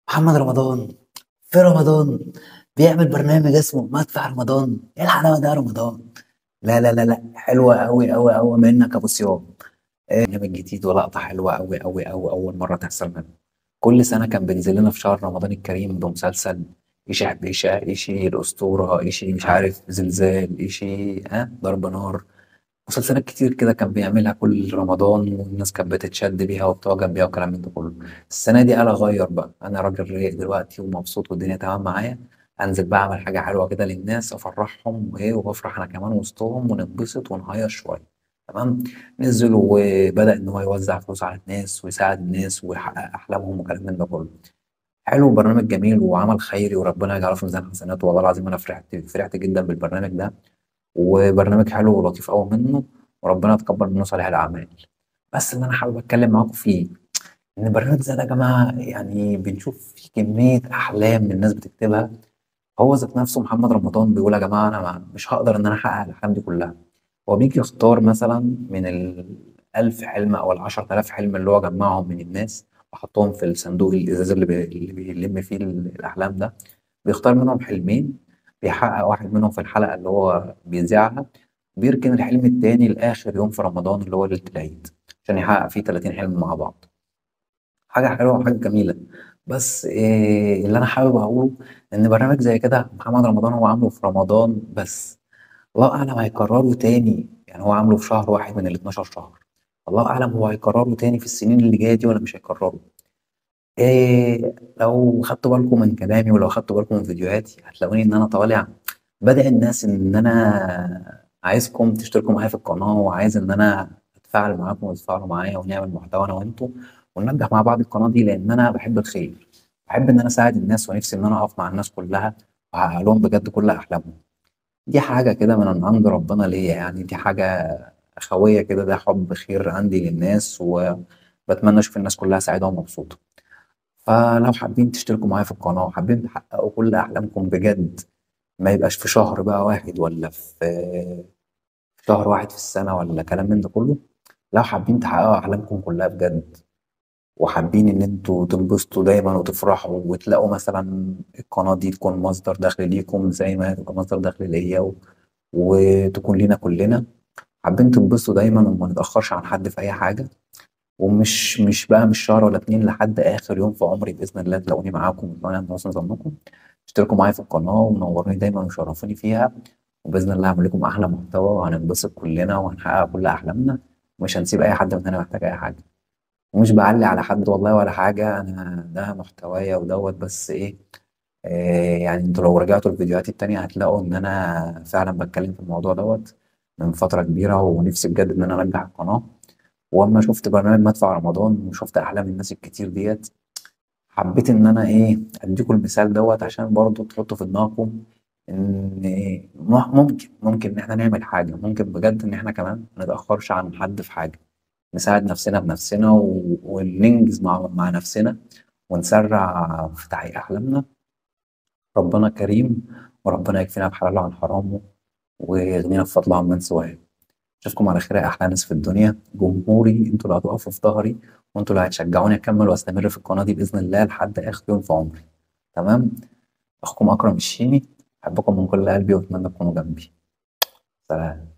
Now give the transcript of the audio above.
محمد رمضان في رمضان بيعمل برنامج اسمه مدفع رمضان. ايه الحلاوة ده يا رمضان؟ لا لا لا لا، حلوة قوي قوي قوي منك يا ابو صيام. برنامج جديد ولقطه حلوة قوي قوي قوي، اول مرة تحصل منه. كل سنة كان بينزل لنا في شهر رمضان الكريم بمسلسل ايشي حبيشه، ايشي الاسطوره، ايشي مش عارف زلزال، ايشي ضرب نار، مسلسلات كتير كده كان بيعملها كل رمضان، والناس كانت بتتشد بيها وبتعجب بيها والكلام من ده كله. السنة دي قال أغير بقى، أنا راجل رايق دلوقتي ومبسوط والدنيا تمام معايا، أنزل بقى أعمل حاجة حلوة كده للناس أفرحهم وإيه، وبفرح أنا كمان وسطهم ونتبسط ونهيص شوية. تمام. نزل وبدأ إن هو يوزع فلوس على الناس ويساعد الناس ويحقق أحلامهم وكلام من ده كله. حلو، برنامج جميل وعمل خيري وربنا يجعله في ميزان حسناته. والله العظيم أنا فرحت فرحت جدا بالبرنامج ده، وبرنامج حلو ولطيف قوي منه، وربنا يتقبل منه صالح الاعمال. بس اللي انا حابب اتكلم معاكم فيه ان برنامج زي ده يا جماعة يعني بنشوف فيه كمية احلام الناس بتكتبها. هو ذات نفسه محمد رمضان بيقول يا جماعة انا مش هقدر ان انا احقق الاحلام دي كلها. هو بيجي يختار مثلا من ال1000 حلم او ال10,000 حلم اللي هو جمعهم من الناس وحطهم في الصندوق الازاز اللي بيلم فيه الاحلام ده، بيختار منهم حلمين، بيحقق واحد منهم في الحلقة اللي هو بيذيعها، بيركن الحلم التاني لآخر يوم في رمضان اللي هو ليلة العيد عشان يحقق فيه 30 حلم مع بعض. حاجة حلوة وحاجة جميلة. بس إيه اللي أنا حابب أقوله، إن برنامج زي كده محمد رمضان هو عامله في رمضان بس، الله أعلم هيكرره تاني. يعني هو عامله في شهر واحد من ال 12 شهر، الله أعلم هو هيكرره تاني في السنين اللي جاية دي ولا مش هيكرره. إيه لو خدتوا بالكم من كلامي ولو خدتوا بالكم من فيديوهاتي هتلاقوني إن أنا طالع بدعي الناس إن أنا عايزكم تشتركوا معايا في القناة، وعايز إن أنا أتفاعل معاكم وتتفاعلوا معايا ونعمل محتوى أنا وأنتوا وننجح مع بعض القناة دي، لأن أنا بحب الخير، بحب إن أنا أساعد الناس، ونفسي إن أنا أقف مع الناس كلها وأحقق لهم بجد كل أحلامهم. دي حاجة كده من عند ربنا ليا، يعني دي حاجة أخوية كده، ده حب خير عندي للناس، وبتمنى أشوف الناس كلها سعيدة ومبسوطة. فلو حابين تشتركوا معايا في القناة وحابين تحققوا كل أحلامكم بجد، ما يبقاش في شهر بقى واحد ولا في شهر واحد في السنة ولا كلام من ده كله، لو حابين تحققوا أحلامكم كلها بجد وحابين إن انتوا تنبسطوا دايما وتفرحوا وتلاقوا مثلا القناة دي تكون مصدر دخل ليكم زي ما تبقى مصدر دخل ليا وتكون لينا كلنا، حابين تنبسطوا دايما وما نتأخرش عن حد في أي حاجة، ومش مش بقى مش شهر ولا اتنين، لحد آخر يوم في عمري بإذن الله تلاقوني معاكم وتلاقوني عند حسن ظنكم. اشتركوا معايا في القناة ونوروني دايما وشرفوني فيها، وبإذن الله هعمل لكم أحلى محتوى وهننبسط كلنا وهنحقق كل أحلامنا، ومش هنسيب أي حد مننا محتاج أي حاجة، ومش بعلي على حد والله ولا حاجة، أنا ده محتوايا ودوت بس إيه، يعني انتوا لو رجعتوا الفيديوهات التانية هتلاقوا إن أنا فعلا بتكلم في الموضوع دوت من فترة كبيرة، ونفسي بجد إن أنا أرجع القناة. وأما شفت برنامج مدفع رمضان وشفت أحلام الناس الكتير ديت، حبيت إن أنا إيه أديكم المثال دوت عشان برضو تحطوا في دماغكم إن إيه ممكن إن إحنا نعمل حاجة، ممكن بجد إن إحنا كمان ما نتأخرش عن حد في حاجة، نساعد نفسنا بنفسنا وننجز مع نفسنا ونسرع في تحقيق أحلامنا. ربنا كريم وربنا يكفينا بحلاله عن حرامه ويغنينا بفضله عن من سواه. اشوفكم على خير يا احلى ناس في الدنيا. جمهوري انتوا اللي هتقفوا في ظهري وانتوا اللي هتشجعوني اكمل واستمر في القناة دي باذن الله لحد اخر يوم في عمري. تمام؟ اخوكم اكرم الشيمي، احبكم من كل قلبي واتمنى تكونوا جنبي. سلام.